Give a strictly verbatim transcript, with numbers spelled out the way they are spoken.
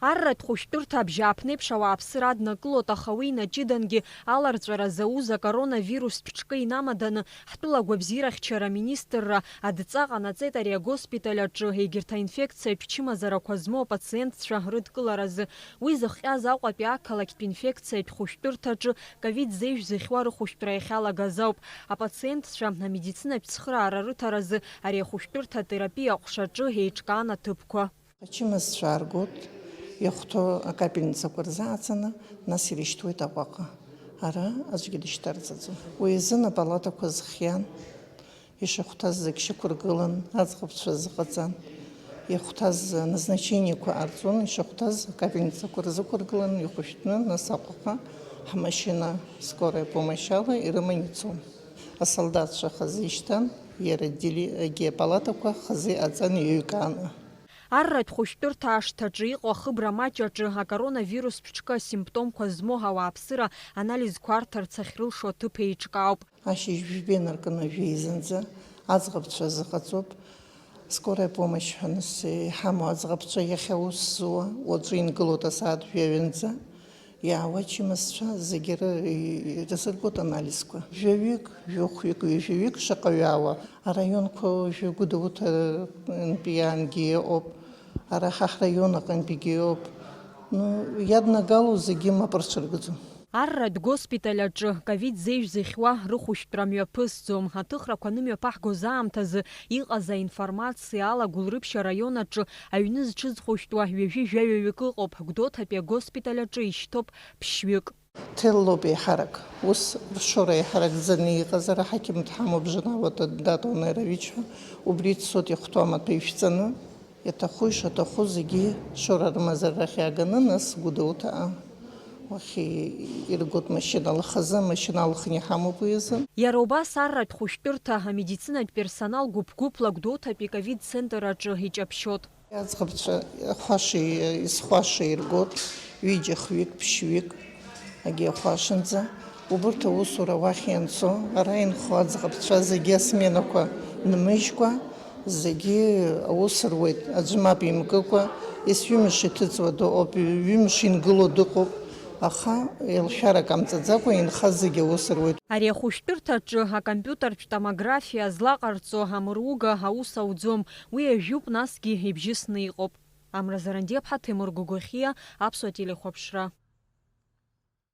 Арратә хәышәтәырҭа абжьааԥнеиԥш ауааԥсыра аднакылоит, аха уи инаҷыдангьы аларҵәара зауз акоронавирустә ҿкы инамаданы, ҳтәыла агәабзиарахьчара аминистрра адҵа ҟанаҵеит ари агоспиталь аҿы егьырҭ аинфекциатә чымазарақәа змоу апациентцәа рыдкыларазы. Уи зыхҟьаз Аҟәатәи ақалақьтә инфекциатә хәышәтәырҭаҿы ковид зеижә зыхьуа рыхәышәтәра иахьалагаз ауп. Апациентцәа амедицинатә цхыраара рыҭаразы ари ахәышәтәырҭа атерапиа аҟәшаҿы еиҿкаан аҭыԥқәа. Ачымазцәа ааргоит, иахәҭоу акапельницақәа рзы ааҵаны, нас ирышьҭуеит Аҟәаҟа. Ара аӡәгьы дышьҭарҵаӡом. Уи азын апалатақәа зхиан, ишахәҭаз зегь шьақәыргылан, аӡӷабцәа зыҟаҵан. Ихәҭаз назначениеқәа ҟарҵон, ишахәҭаз акапельницақәа рзықәыргылан, ихәышәтәны, нас Аҟәаҟа ҳмашьына, скорая помощь ала ирыман ицон. Асолдаҭцәа хазы ишьҭан, иара дили-, егьи апалатақәа хазы иҟаҵан, еиҩкааны. Арратә хәышәтәырҭа ашҭаҿы иҟоу ахыбра маҷ аҿы акоронавирустә ҿкы асимптомқәа змоу ауааԥсыра анализқәа арҭарц ахьрылшо аҭыԥ еиҿкаауп. Ашьыжь жәба инаркны жәеизынӡа аӡӷабцәа зыҟаҵоуп. Скорая помощь ҳәа нас иҳамоу аӡӷабцәа иахьа аус зуа, уаҵәы ингылоит асааҭ жәаҩанӡа. Иаауа ачымазцәа зегьы ры-, ирзыргоит анализқәа. Жәаҩык, жәохәҩык, ҩажәаҩык шаҟа ҩаауа, араионқәа уажәы Гәдоуҭантәи иаангьы иҟоуп, ара ҳа ҳраион аҟынтәигьы иҟоуп. Ну, иаднагало зегьы мап рцәыргӡом. Арратә госпиталь аҿы ковид зеижә зыхьуа рыхәышәтәра мҩаԥысӡом. Аҭыхрақәа анымҩаԥаҳгоз аамҭазы иҟаз аинформациа ала Гәылрыԥшь араион аҿы аҩны зҽызхәышәтәуа ҩажәи жәаҩаҩык ыҟоуп. Гәдоуҭатәи агоспиталь аҿы ишьҭоуп ԥшьҩык. Ҭеллоуп еиҳарак. Ус ршора еиҳаракӡаны иҟазар, аҳақьым дҳамоуп Жанава Датон Аирович ҳәа, убри дцоит ихәҭоу амаҭәа ишәҵаны. Иаҭаху ишаҭаху зегьы шора рымазара рахь иааганы, нас Гәдоуҭаа уахь иргоит машьынала хазы, машьына алхны иҳамоуп уи азы. Иара убас арратә хәышәтәырҭа амедицинатә персонал гәыԥ-гәыԥла Гәдоуҭатәи ковид центр аҿы иҷаԥшьот. Аӡӷабцәа хәаша, изхәаша иргоит, ҩыџьа, хҩык, ԥшьҩык, агьи ахәашанӡа. Убырҭ аусура уахь ианцо, ара инхо аӡӷабцәа зегьы асменақәа нмыжькәа, зегьы аус руеит, аӡәы мап имкыкәа, есҩымш иҭыҵуа дыҟоуп, ҩымш ингыло дыҟоуп, аха еилшәарак амҵаӡакәа инхаз зегьы аус руеит. Ари ахәышәтәырҭаҿы акомпиутертә томографиа злаҟарҵо амыруга аус ауӡом, уи ажәуп, насгьы ибжьысны иҟоуп. Амра Зарандиаԥҳа, Ҭемыр Гогохиа, Аԥсуа телехәаԥшра.